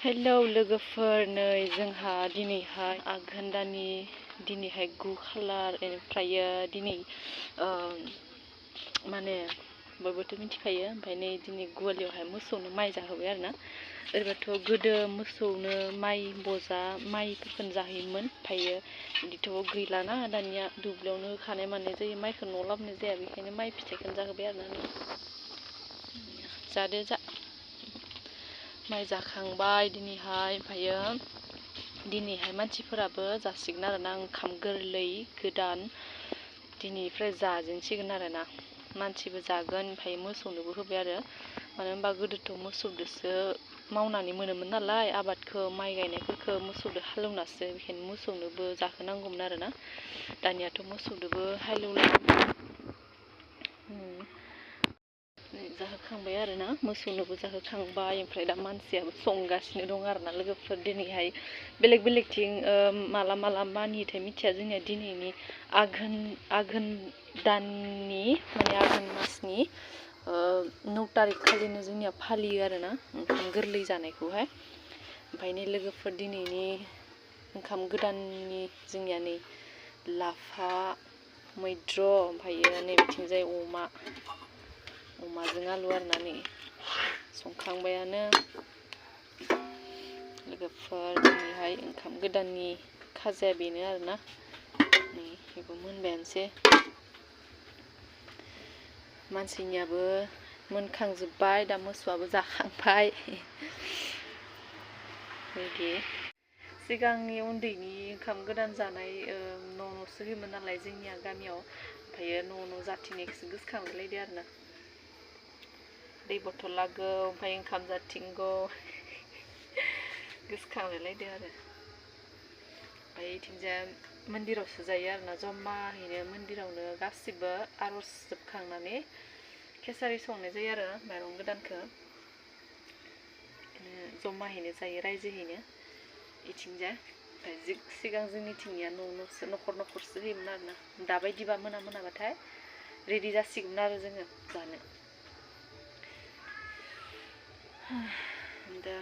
Hello लोगोफोर, नै जोंहा दिनैहाय आघोन दाननि दिनैहाय 9 खालार ओमफ्रायो दिनै माने बयबोथ' मिथिखायो। ओमफ्राय नै दिनै गुवालियावहाय मोसौनो माइ जाहोबाय आरोना। ओरैबाथ' गोदो मोसौनो माइ बजा माइफोरखौनो जाहोयोमोन, ओमफ्रायो बिदिथ' गैलाना दानिया दुब्लियावनो खानाय मानाय जायो, माइखौ न'आव लाबोनाय जाया, बेखायनो माइ फिथाइखौनो जाहोबाय आरोना। जादो जा माइ जाखांबाय दिनैहाय, ओमफ्रायो दिनैहाय मानसिफोराबो जासिगोन आरोना ओंखाम गोरलै गोदान दिनैनिफ्राय जाजेनसिगोन आरोना। मानसिबो जागोन ओमफ्राय मोसौनोबो होबाय आरो। मानो होनबा गोदोथ' मोसौदोसो मावनानै मोनोमोन नालाय आबादखौ, माइ गायनायफोरखौ मोसौदो हालेवनासो, बेखायनो मोसौनोबो जाहोनांगौमोन आरोना। दानियाथ' मोसौदोबो हालेवला। जाहोखांबाय आरोना, मोसौनोबो जाहोखांबाय, ओमफ्राय दा मानसियाबो संगासिनो दं आरोना लोगोफोर। दिनैहाय बेलेग बेलेगथिं माला मानियोथाय मिथिया, जोंनिया दिनैनि आघोन दाननि माने आघोन मासनि 9 तारिख खालिनो जोंनिया फालियो आरोना ओंखाम गोरलै जानायखौहाय। ओमफ्राय नै लोगोफोर दिनैनि ओंखाम गोदाननि जोंनिया नै लाफा मैद्रु, ओमफ्रायो नै बिथिंजाय अमाजों आलु आरोना। नै संखांबायानो लोगोफोर। दिनैहाय ओंखाम गोदाननि खाजाया बेनो आरोना। नै बेबो मोनबायानोसै, मानसिनियाबो मोनखांजोब्बाय, दा मोसौआबो जाखांबाय। बिदि सिगांनि उन्दैनि ओंखाम गोदान जानाय न'सो होयोमोन नालाय जोंनिया गामियाव, ओमफ्रायो न' जाथिंनायखौसो गोसोखांलायलायदो आरोना। दै बथल लागौ, ओमफ्राय ओंखाम जाथिंगौ गोसोखांलायलायदो आरो। ओमफ्राय बिथिंजाय मन्दिरावसो जायो आरोना, जमाहैनो मन्दिरावनो गासिबो आर'ज जोबखांनानै केसारि संनाय जायो आरो माइरं गोदानखौ जमाहैनो जायो रायजोहैनो इथिंजाय। ओमफ्राय सिगां जोंनिथिंनिया न'सो न'खर न'खरसो होयोमोन आरोना। दाबायदिबा मोनाबाथाय रेडि जासिगोन आरो जोङो जानो। दा